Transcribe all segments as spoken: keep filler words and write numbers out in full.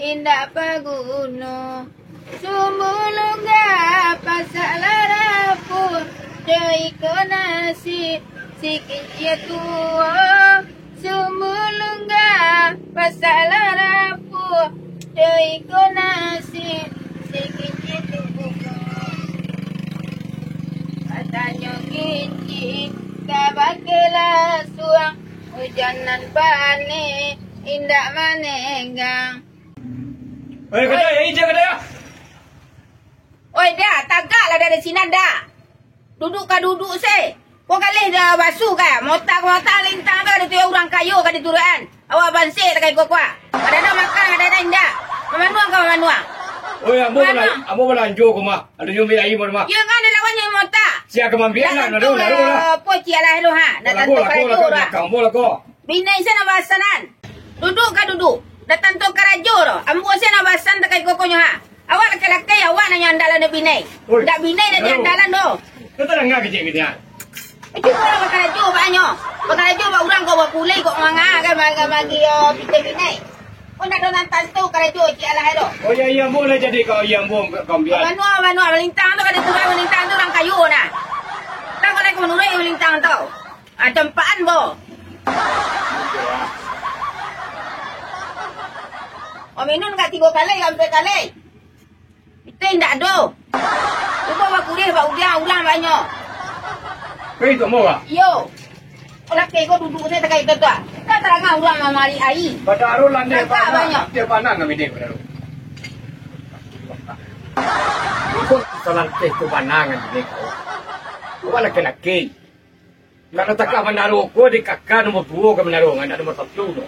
Indak baguno. Sumbu lungga pasak lah rapuah, jo iko nasib si kincia tuo. Sumbu lungga pasak lah rapuah, jo iko nasib si kincia tuo. Katanyo kincia ka bakelasuang, ujan nan paneh indak manenggang. Oi, kadai, ija kadai. Oi, Da, tagaklah dari sinan, Da. Duduk ka duduk se. Ko galeh Da basuh ka, mota ka mota lintang ka, dituruik urang kayo ka dituruikan. Awak bansek takai ko kuah. Kadang-kadang makan, kadang-kadang indak. Mamanuang ka mamanuang. Oi, ambo Mamanuang. Bala-, ambo balanjo ko mah. Ado nyumbik aia mah. Iyo kan, lawan nyo mota. Sia ka mambiak nak, naruh, naruh lah. Apo ciek lah tu, ha? Nak tantu karajo lah. Ambo lah ko. Bini se nan bahasanan. Duduk ka duduk. Dah tantu karajo doh. Ambo se nan bahasan takai kokonyo, ha. Awak laki-laki, awak nan andalan dek bini. Oi, ndak bini nan andalan doh. Kau tak dengar kecil bini, ha? Cubo lah bakarajo baanyo. Bakarajo bak urang ko bakulai ko manga kan magi-magi yo pitih bini. Ko ndak ado nan tantu karajo ciek lah doh. Oh, iyo, iyo, ambo lah jadi kau, iyo, ambo kau ambiak. Banua, banua, malintang tu kada turuik malintang tu urang kayo nah. Tang kalau ko manuruik malintang tu. Ah, campaan bo. Oh, minun ka tigo kali, ka ampek kali. Itu indak ado. Cubo bakurih, bak udah, ulang banyak. Hei, tu mau, Pak? Iyo. Laki ko duduk se takai tu, ah. Kan tarang urang mamari aia. Badaruah lah, dia panah, dia panah nang ini, badaruah. Ikut salanteh tu panah ngan ini, kau. Kau laki-laki. Kalau takah manaro ko, di kaka nomor duo ka manaro, ngan nomor satu tu.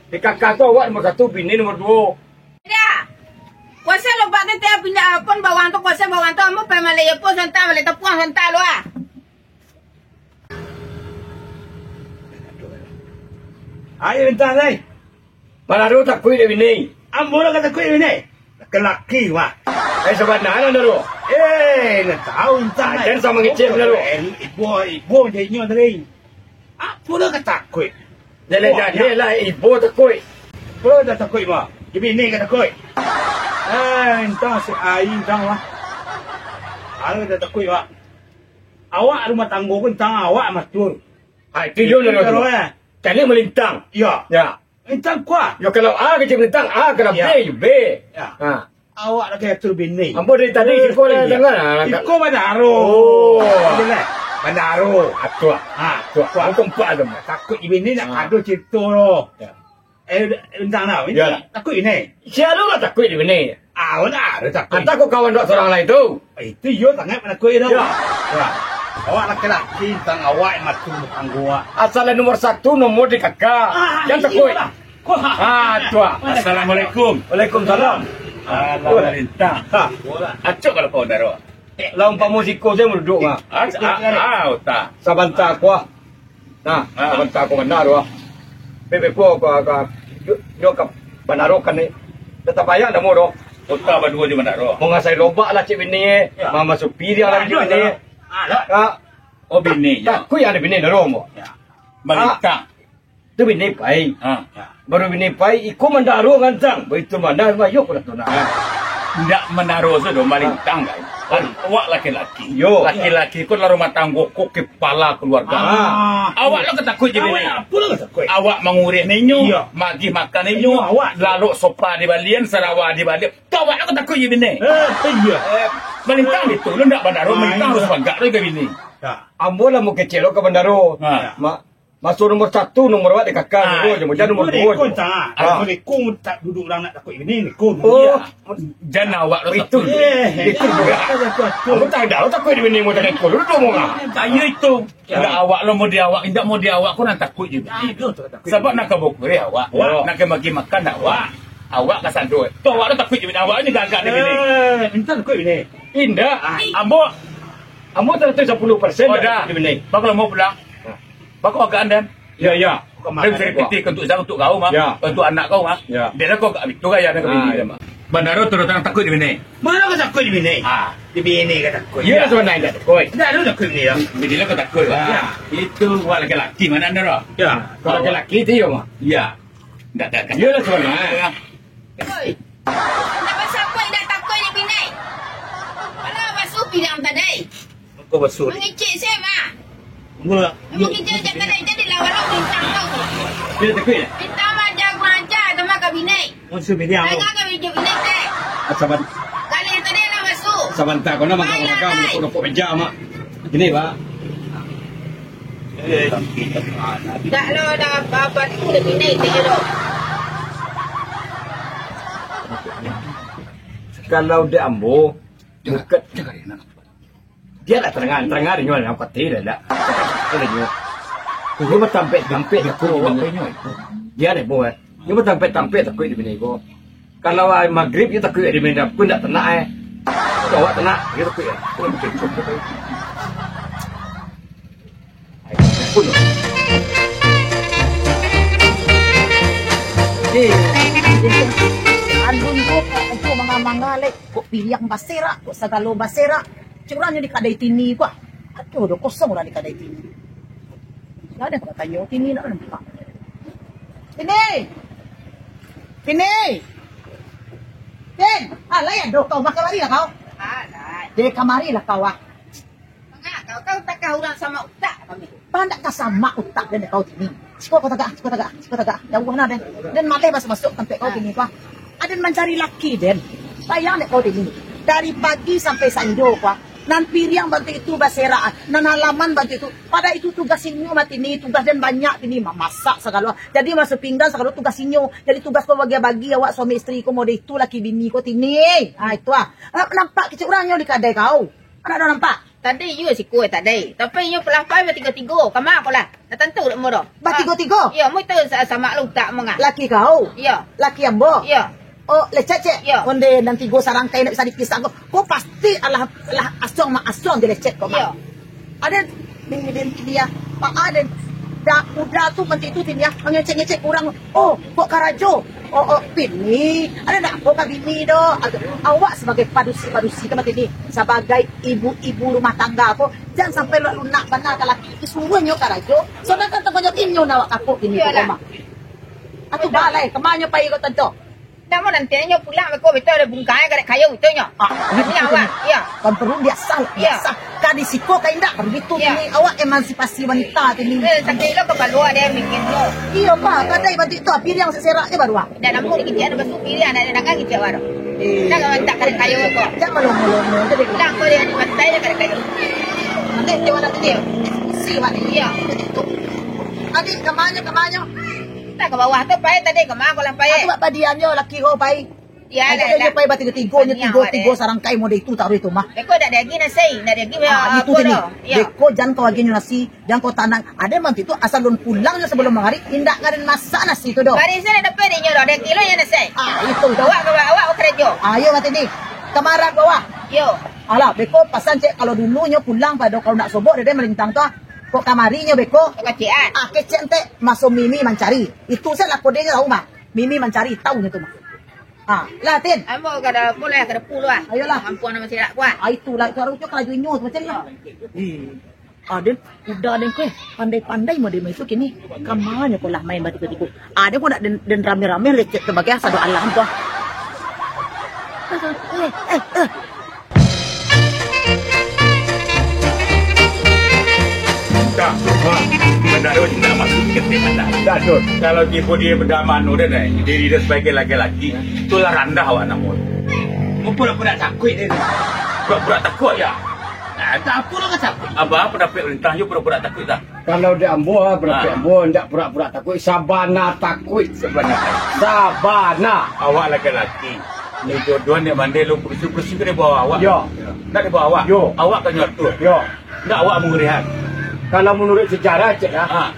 Di kaka tu awak nomor satu, bini nomor duo. Dah. Kuasa lo Pak Tete pindah pun bawang tu, kuasa bawang tu, ambo pai malai pun santa, malai tapuang santa lo ah. Ayo, entah, Zai. Manaro takuik dek bini. Ambo lah ka takuik dek bini. Laki-laki, wah. Eh, sabana lah, Naro. Eh, ndak tahu, entah. Jan sama ngecek, Naro. Eh, ibo, ibo jadi nyo tadi. Apo lah ka takuik? Jaleh-jaleh lah, ibo takuik. Apo lah ka takuik, mah? Di bini ka takuik. Eh, entah si Ai, entah, wah. Apo lah ka takuik, wah. Awak rumah tanggo pun, entah awak matur. Ah, itu yo, Naro. Cari malintang. Iyo. Ya. Malintang kuah. Yo, kalau A kecek malintang, A, kalau B, yo B. Ya. Ha. Awak lah kaya tu bini. Ambo dari tadi, eh, siko lah, eh, dengar lah. Iko bandaro. Oh. Bandaro. Atua. Ha, atua. Atua. Atua. Takuik bini nak ado cerita lo. Ya. Eh, malintang lah. Ini takuik bini. Sia lo lah takuik dek bini. Ah, bana, ado takuik. Antah ko kawan dek surang lai tu. Itu iyo sangaik manakuik tu. Ya. Ya. Awak laki-laki, tang awak yang matur batanggo. Asal nomor satu, nomor di kaka. Ah, jan takuik. Ah, tu ah. Assalamualaikum. Waalaikumsalam. Alah, malintang. Ha. Acok kalau kawan daro. Lah umpamo siko sajo maduduak, ah. Ah, ah, ah, utak. Sabanta ko, ah. Nah, sabanta ko bana tu, ah. Bebek ko, ko, ko, yo, yo ka bana tu kan ni. Dah tabayang dah mo tu. Kota baduo jo bana tu. Mangasai lobak lah cik bini, eh. Ya. Mama supi dia lah cik bini. Ada. Ah. Oh, bini, ya. Takuik ada bini dah mo. Ya. Malintang. Tu bini pai. Ha. Baru bini pai, iko mandaro ngantang. Baitu mandaro, ayo ko dah tu nak. Ndak mandaro sajo, malintang, kan. Kan awak laki-laki. Yo. Laki-laki ko lah rumah tanggo ko kepala keluarga. Ah. Awak lah ka takuik jadi ni. Awak apo lah ka takuik? Awak mangurih ninyo, iyo, magih makan ninyo, iyo, awak. Lalok sopa dibalian, sarawa dibalian. Tu awak lah ka takuik jadi ni. Eh, iyo. Eh, malintang itu, lu ndak mandaro, ah, malintang iyo. Harus bagak tu ka bini. Ya. Ambo lah mau kecek lo ka bandaro. Ha. Mak, Maso nomor satu, nomor awak di kaka, ah, nomor dua, nomor tigo. Iko ntah, ah. Iko tak duduk urang nak takuik bini, iko dulu. Oh, ya. Jan awak lo itu. Eh, itu juga. Aku tak ada lo takuik di bini, mau takuik dulu, dulu mau ngah. Ayo itu. Ya. Indak awak lo mau di awak, indak mau di awak, ko nan takuik je. Ah, itu tu takuik. Sabab nak ka bokore awak, awak. Nak ka bagi makan awak. Awak ka sando. Tu awak lo takuik je bini, awak ni gagah di bini. Eh, minta takuik bini. Indak. Ah. Ambo, ambo tantu sapuluh persen oh, dah. Di bini. Bak lo mau pulang. Bako agak andan. Ya, ya. Dia bisa dipitih untuk saya, untuk kau mah. Ya. Untuk anak kau mah. Ya. Dia lah kau agak itu gaya nak bini dia mah. Bandaro terus terang takuik di bini. Mana kau takuik di bini? Ah. Di bini kau takuik. Ya, sebenarnya takuik. Tidak ada takuik ni ya. Bini lah kau takuik. Ya. Itu buat laki-laki mana anda roh? Ya. Kalau laki-laki itu ya mah. Ya. Tidak ada. Ya lah sebenarnya. Ya. Oi, nak basuah indak takuik dek bini? Alah, basuah piliang tadi. Kau basuah. Mangecek se mah. Mula. Mangecek je tadi, jadi lawan-lawan bintang kau tu. Dia takuik ya? Bintang maja-maja sama ka bini. Basuah piliang kau. Jangan ka bini, bini teh. Saban. Kali tadi lah basuah. Sabanta kau nak makan-makan, rokok-rokok meja mak. Gini, Pak. Dak lo, dah apa-apa tu dah pinai tu je lo. Kalau dek ambo, bukan. Dia dah terang, terang inyo nak kati dah, dak. Kati inyo. Inyo batampek-tampek takuik dek bini ko. Dia deh, bo, eh. Inyo batampek-tampek takuik dek bini ko. Kalau ai magrib, inyo takuik dek bini ko, ndak tanak, eh. Kalau awak tanak, inyo takuik, eh. Eh, Andun ko, kok itu manga-manga, lek. Kok piliang baserak, kok sagalo baserak. Cik urang nyo di kadai tini ko. Aduh, dah kosong urang di kadai tini. Lah, dah ka tanyo tini, ndak nampak. Tini! Tini! Tin! Alah, yo, doh kau, kamari lah kau. Alah. Deh, kamari lah kau, ah. Manga kau, kau takah urang sama utak kami. Pandak ka sama utak den kau tini. Siko kau tagak, siko tagak, siko tagak. Jauah nah den. Den maleh masuk-masuk tampek kau tini kau. Aden mancari laki den. Bayang dek kau tini. Dari pagi sampai saindo kau. Nan piriang bantuak itu baserak, nan halaman bantuak itu. Padahal itu tugas inyo mah tini, tugas den banyak tini, mamasak sagalo. Jadi maso pinggan sagalo tugas inyo. Jadi tugas kau bagi-bagi awak suami isteri ko mode itu laki bini ko tini. Ah, itu ah. Ah, nampak kecek urang nyo di kadai kau. Anak dah nampak? Tadi iyo siko tadi. Tapi iyo palapai batigo-tigo. Kama ko lah. Dah tantu dek mo doh. Batigo-tigo? Iyo, mo itu sa-, sama lah utak mo ngah. Laki kau? Iyo. Laki ambo? Iyo. Oh, lecet, cek? Iyo. Onde nan tigo sarangkai nak bisa dipisah ko. Ko pasti alah, alah asuang mak asuang di lecet ko, mak. Iyo. Aden, den, den, dia, Pak Aden, dak, uda tu manti tu, dia mangecek-ngecek urang. Oh, kok karajo? Oh, oh, bini. Ada nak kok ka bini doh? Agak, awak sabagai padusi-padusi tu mati ni, sabagai ibu-ibu rumah tangga ko, jan sampai lunak-lunak bana ka laki. Disuruahnyo karajo, sadangkan tangguang jawab inyo nak awak kapok bini tu, Iyolah. Mak. Atu balai, kamanyo pai ko tanto? Namo nanti inyo pulang, beko betul ada bungkai, gadek kayu itu nyo. Ah, ini awak, iya. Kan perlu biasa, Iya. biasa. Ka di siko ka indak, kan gitu Iya. ni. Awak emansipasi wanita tini. Eh, sakali lo kepala ada yang mikir lo. Iyo, Pak. Kadai bantuak tu, piriang seserak je baru, ah. Dah namo dikit, ada basuh piriang, ada dagang gitu baru. Eh. Dah kawan tak gadek kayu ko. Jangan lomo-lomo, jadi Bilang ko dia di pantai dia gadek kayu. Nanti dia nak dia. Diskusi, Pak. Iya. Adik, kamanyo, kamanyo? Tak ke bawah tu, pai tadi, kama ko lah pai. Aku buat padianyo, laki ko, pai. Iyo, Ayo, lah, ayo, lah. pai batigo-tigo, nyo Taniang tigo-tigo awak deh. sarangkai mode itu taruh itu mah. Beko dak ada lagi nasi, dak ada lagi Ah, itu apa tini. dah. Iyo. Beko jan kau lagi nasi, jan kau tanang. Ada mantu itu asal lun pulang je sebelum mangari, indak ngarin masak nasi tu doh. Bari saya dapat inyo doh, ada kilo yang nasi. Ah, itu doh. Awak ke awak, awak kerja. Ayo mati ni. Kamaran ko awak. Yo. Alah, beko pasan cek kalau dulu nyo pulang pado kalau nak sobok dede malintang tu. Kok kamari nyo beko? Kecian. Ah, kecek ente maso Mimi mancari. Itu saya lah kode nyo tahu mah. Mimi mancari tahu nyo tu mah. Ah, lah Tin. Ambo kada pulai kada puluah. Ayolah. Ampun nama silap kuat. Ah, itulah itu harusnya kalau inyo tu macam ni. Ih. Ah, den, udah den ko, eh. Pandai-pandai mode maiso kini. Kamanyo ko lah main batigo-tigo. Ah, den ko nak den, den rame-rame lecet tu bagai sado alam tu. Eh, eh, eh. Dah, ha, bendaro indak masuk ke tempat dah. Dah, Dun. Kalau tibo di benda mano dah, dah, diri dah sebagai laki-laki, itulah randah awak namo. Mu pura-pura takuik dia. Pura-pura takuik, ya? Nah, tak apa lah takuik. Abah, pendapat lintah, you pura-pura takuik dah. Kalau di ambo, ah, berarti Ah. ambo ndak pura-pura takuik, sabana takuik. Sabana. Sabana. Awak laki-laki. Ni jodoh ni mandai lu kursi-kursi ke di bawah awak? Yo. Ndak di bawah awak? Yo. Awak kan nyatur. Yo. Ndak awak mengurihan. Kalau menurut sejarah, cek lah. Ah.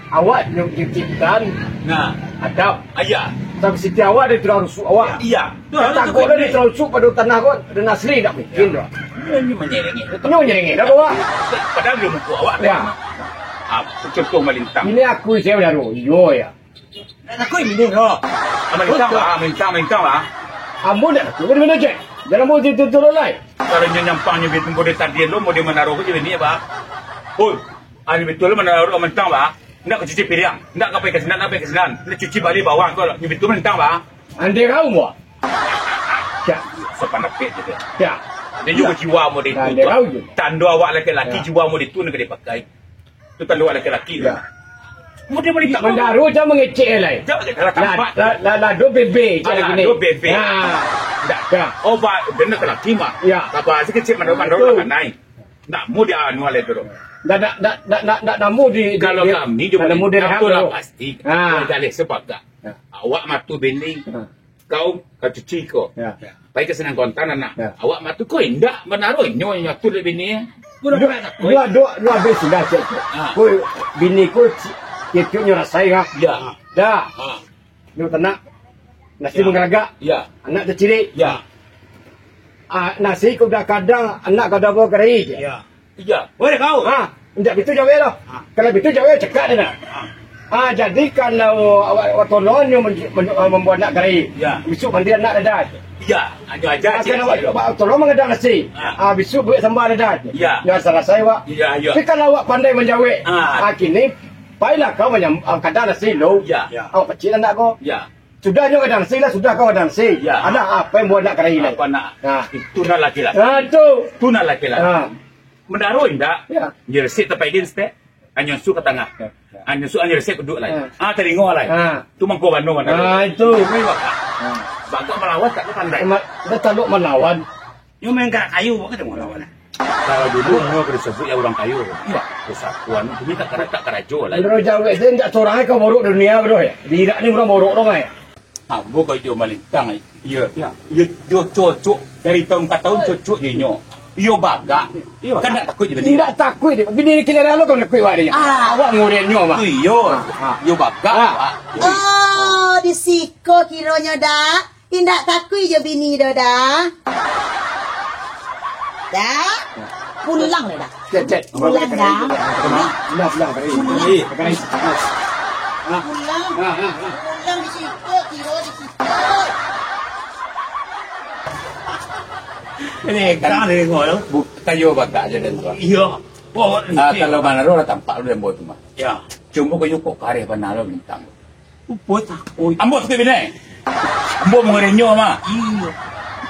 Awak nyuciptakan Nah. Adam. Ayah. Tapi siti awak dia terang rusuk awak. Iya. Tu harus Takut tu lah dia terang rusuk pada tanah kau. Dan asli tak mungkin dah. Ini menyerengi. Ini menyerengi. Dah bawa. Padahal dia muka awak. Ya. Ah, contoh malintang. Ini aku saya baru. Yo ya. Nak takut ini dia. Ah, malintang lah, ah, malintang, malintang lah. Ambo nak takut. Bagaimana cek? Jangan mau tidur-tidur lai. Kalau nyo nyampang nyo betul model tadi lo, model menaro ko je ni, Pak. Oi, ah, ni betul lo menaro malintang, Pak. Nak ka cuci piriang, nak ka pai ka sinan, nak pai ka sinan. Nak cuci bali bawang ko, ni betul malintang, Pak. Andai kau mo. Ya. Sapandapat je tu. Ya. Dia juga jiwa model tu. Andai kau je. Tando awak laki-laki jiwa model tu nak dipakai. Tu tando awak laki-laki tu. Ya. Model-model tak Mandaro jan mangecek lai. Jangan lah tampak. Lah, lah, lah, do bebe je lagi ni. Do bebe. Ha. Ndak. Ya. Oh, ba, dia nak laki mah. Ya. Sabar sikit, cik, Mandaro, Mandaro lah pandai. Ndak mau dia anu alai tu. Ndak, ndak, ndak, ndak, ndak, ndak namo di, di, Kalau di, kami ndak namo di rehab tu lah tu. Pasti. Ha. Kalau dah leh sepakat. Ha. Awak matu bini. Ha. Kau ka cuci ko. Ya. Pai ka sinan kontan anak. Ya. Awak matu ko indak, Mandaro nyo, nyo tu dek bini. Dua, dua, dua habis sudah cek tu. Ha. Ko bini ko ci-, cek nyo rasai ka. Ya. Dah. Ha. Nyo tanak. Nasi manggalagak. Ya. Anak tacirik. Ya. Ah, nasi ko udah kadang, anak ko udah bawa kari. Ya. Iya. Boleh kau? Ha, indak bitu jawek lo. Ha. Kalau bitu jawek cakak dia nak. Ha. Ha, jadi kalau awak, awak tolong nyo men-, men-, ah, mambuat anak kari. Ya. Bisuak mandi anak dadan. Iya, ajo aja. Ha, kalau awak, awak tolong mangadang nasi. Ha. Ha, bisuak buek samba dadan. Iya. Nyo salasai awak. Iya, iya. Tapi kalau awak pandai manjawek, ha, kini pailah kau manyam-, ah, kadang nasi lo. Iya. Awak pacik anak ko. Iya. Sudah nyo kadang nasi lah, sudah kau kadang nasi. Iya. Anak apa yang buat anak kari lai? Apa nak? Ha. Itu nan laki-laki. Ha, tu. Tu nan laki-laki. Ha. Mandaro indak? Ya. Nyo resik tapaik din stek. Anyo su ka tangah. Ya, ya. Anyo su, anyo resik duduak lai. Ya. Ah, talingo lai. Ha. Tu mangko bano Mandaro. Ha, itu. Bagak. Ha. Bagak malawan tak pandai. Ma-, dia taluk malawan. Nyo main karak kayu, bukan dia malawan. Kalau dulu nyo ka disabuik ya urang kayo. Iya. Persatuan tu minta karak tak karajo lai. Mandaro jawek tu indak sorang ka borok dunia tu, ya. Di Irak ni urang borok tu, ya. Ambo ko jo malintang, ai. Iya. Iya. Iyo, iyo cocok. Dari tahun ka tahun cocok jo inyo. Iyo bagak. Iyo bagak. Kan ndak takuik jo bini. Indak takuik dek. Bini kini dah lo kau takuik wak dek. Ah, awak murid nyo, Mak. Iyo. Ah, ah. Iyo bagak, ah. Pak. Oh, di siko kironyo dak. Indak takuik jo bini do dah. Dak. Pulang lah dah. Cek, cek. Pulang dah. Pulang, pulang, pulang. Pulang. Pulang. Pulang di situ, kiro di situ. Ini kan dari ngol. Bu, kayo bagak je dan tu. Iya. Oh, ah, kalau mana lo lah tampak lo dan buat tu mah. Ya. Cuma kayo kok kareh panah lo bintang. Upo takuik. Ambo takuik bini. Ambo mangarenyo mah. Iyo.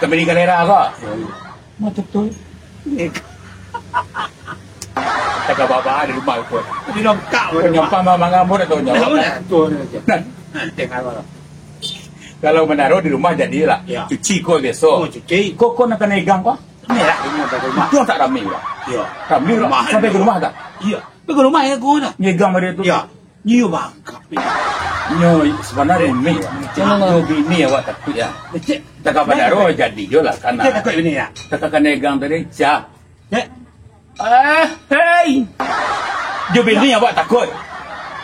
Kami di galera ko. Iyo. Macam tu. Taga baba di rumah ko. Di longkak. Nyampah mah mangambo dah tahu nyawa. Nah, nah. Nah, tengah malam. Kalau Mandaro di rumah jadilah. Ya. Cuci ko biaso. Oh, cuci. Ko, ko nak kena igang ko? Merah ini dah rumah. Itu tak rame lah. Iya. Rame lah. Sampai ke rumah tak? Iya. Sampai ke rumah ya, ko dah. Ngigang dia tu. Ya. Iyo bagak. Nyo sabananyo ni, nyo bini awak takuik ya. Cek. Taga Mandaro jadi jo lah kan. Cek takuik bini ya. Taga kena igang tadi, sia. Cek. Eh, hei. Jo bini awak takuik.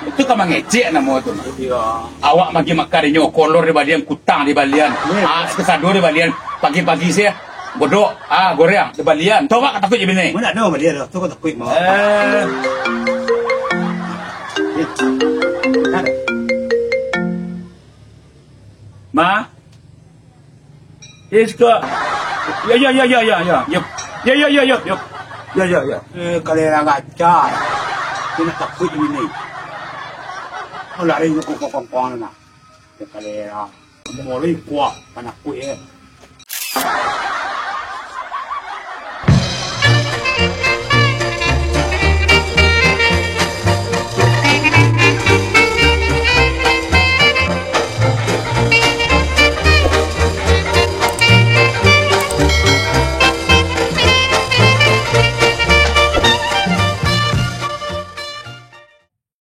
Itu kan mangecek namo tu. Iya. Awak magi makan inyo, kolor di balian, kutang di balian, ah, sekesado di balian, pagi-pagi sia. Godok, ah, goreng, dibalian. Tu awak ka takuik jo bini. Mana ado balian tu? Tu ka takuik mah. Eh. Ma? Iska. Ya, ya, ya, ya, ya, ya. Yup. Ya, ya, ya, ya, yup. Ya, ya, ya. Eh, kalera gaca. Dia nak takuik jo bini. Lari kongkong-kongkong nah. Dia kalera. Mulai kuah, panakuik, eh.